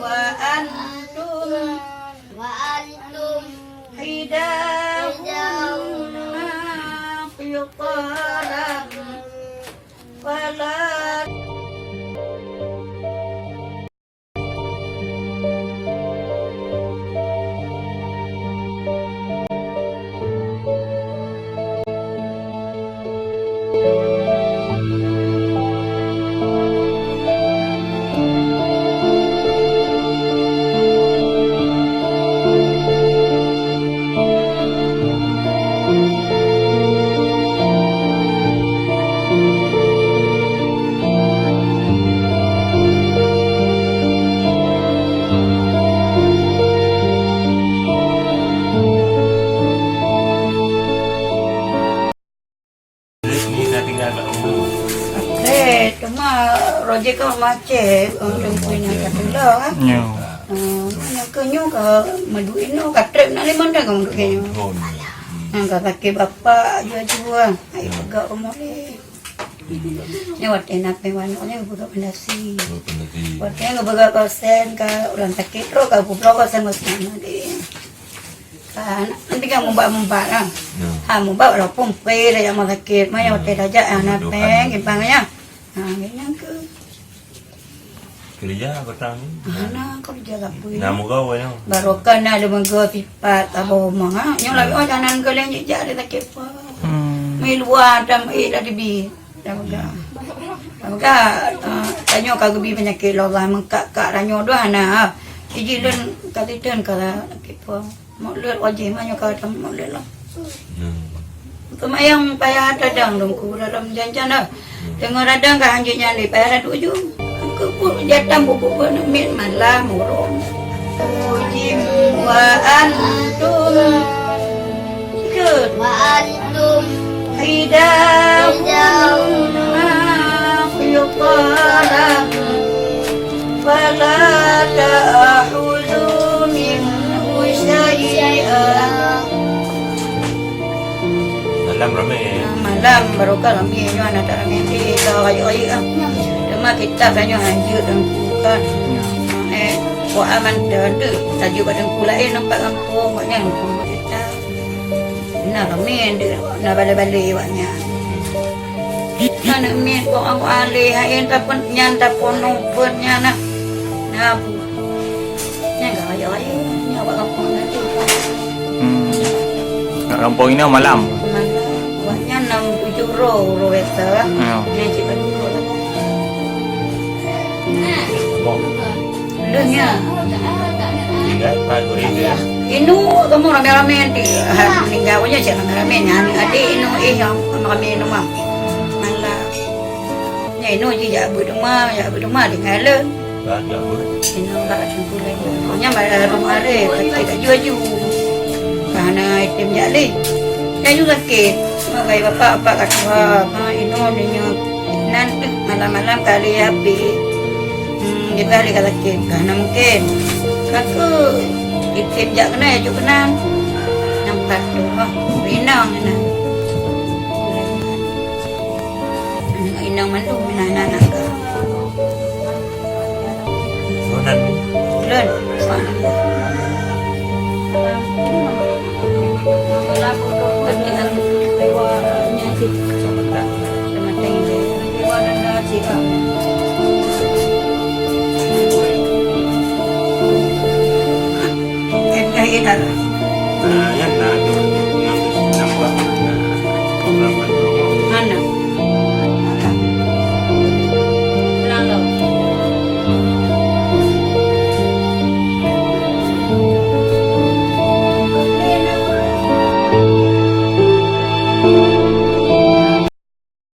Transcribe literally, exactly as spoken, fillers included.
وأنتم وأنتم حداهما في الطلب فلا Ni dah tinggal kat rumah. Eh, cuma Roger kan macet, orang dah punya kat Teulong, kan? Ya. Hmm, yang ke nyoe ke Madu Inoe, ka trép nak lima tahun ke Madu Inoe. Hmm. Nah, ka sakit bapak jua-jua. Ai peugah umur ni. Ni watèe na pèng manok ni geupeugah pondasi. Oh, pondasi. Watèe geupeugah kosen ka urang sakit roh ka geupeugah kosen meuseujid. Kan, nanti kan mubat-mubat lah. Ya. Ha, mubat walaupun pé dah jak rumah sakit, mah ya, hmm, watèe dah jak, ah, na pèng, simpang ya. Ha, nyang ke. Kerja petang ni. Hana kerja tapi. Nah, muka apa ya? Barokah na ada mega sifat abah rumah, ha. Nyang lagi, oh, jangan ke lain jak ada sakit apa. Hmm. Mai luar dan mai dah dibi. Dah peugah. Dah peugah, ah, tanyoe ka geubi peunyakét lôn, meungkak-kak tanyoe dua hana. Iji lôn ka titeun ka sakit apa. Mok leuet wajéh mah nyoe ka tam mok leuet lah. Hmm. Keumayang payah tadang Teungku dalam janjan dah. Hmm. Teungoh radang ka hanjeuet nyan lé payah laduk ju. Keupeue jatang bubuk-bubuk miet malam urông. Ujim wa antum. Ikut. Wa antum. Hidahuma fi talaq. Fala ta'khudhu minhu syai'a. Malam ramé. Ah, malam barokah ramé nyoe, aneuk ramé di ka rayeuk-rayeuk ah. Cuma kitab tanyoe hanjeuet dan bukan. Eh, Quran man teuntèe tajeuet bak teungku laén nampak gampông, awaknyan gampông kitab. Na ramé, na balé-balé awaknyan. Aneuk miet kong awak alé, hai tapeuet nyan, tapeunoh peuet nyan nah. Na bu. Nyan ka rayeuk-rayeuk, nyan awak gampông na tu. Hmm. Kat gampông inoe malam. Malam. Awaknyan nam tujoh droe, droe biasa. Ya. Nyan cit baru droe. Bom. Lheueh nyan. Tinggai pat ureueng dia. Inoe kamoe ramé-ramé nanti. Ha, meninggal punya cak ramé-ramé nyan. Aneuk adék inoe, eh, yang ramé-ramé inoe mah. Malah. Nyan inoe jih jak beuet teuma, jak beuet teuma tinggai lé. Bah, jak beuet. Inoe bak teungku lé. Nyan malah rumah lé, kaki tak jual ju. Karena item jak lé. Nyan ju sakét. Mak bayi bapak, bapak ka tuha. Ha, inoe donya nan deuh malam-malam kali api. Hmm, dipeugah lé ka sakét, ka hana mungken. Ka keuh item jak keunan, jak keunan. Nyang pat tu, oh, inong keunan. Inong mandum, inong anak-anak ka. Lôn.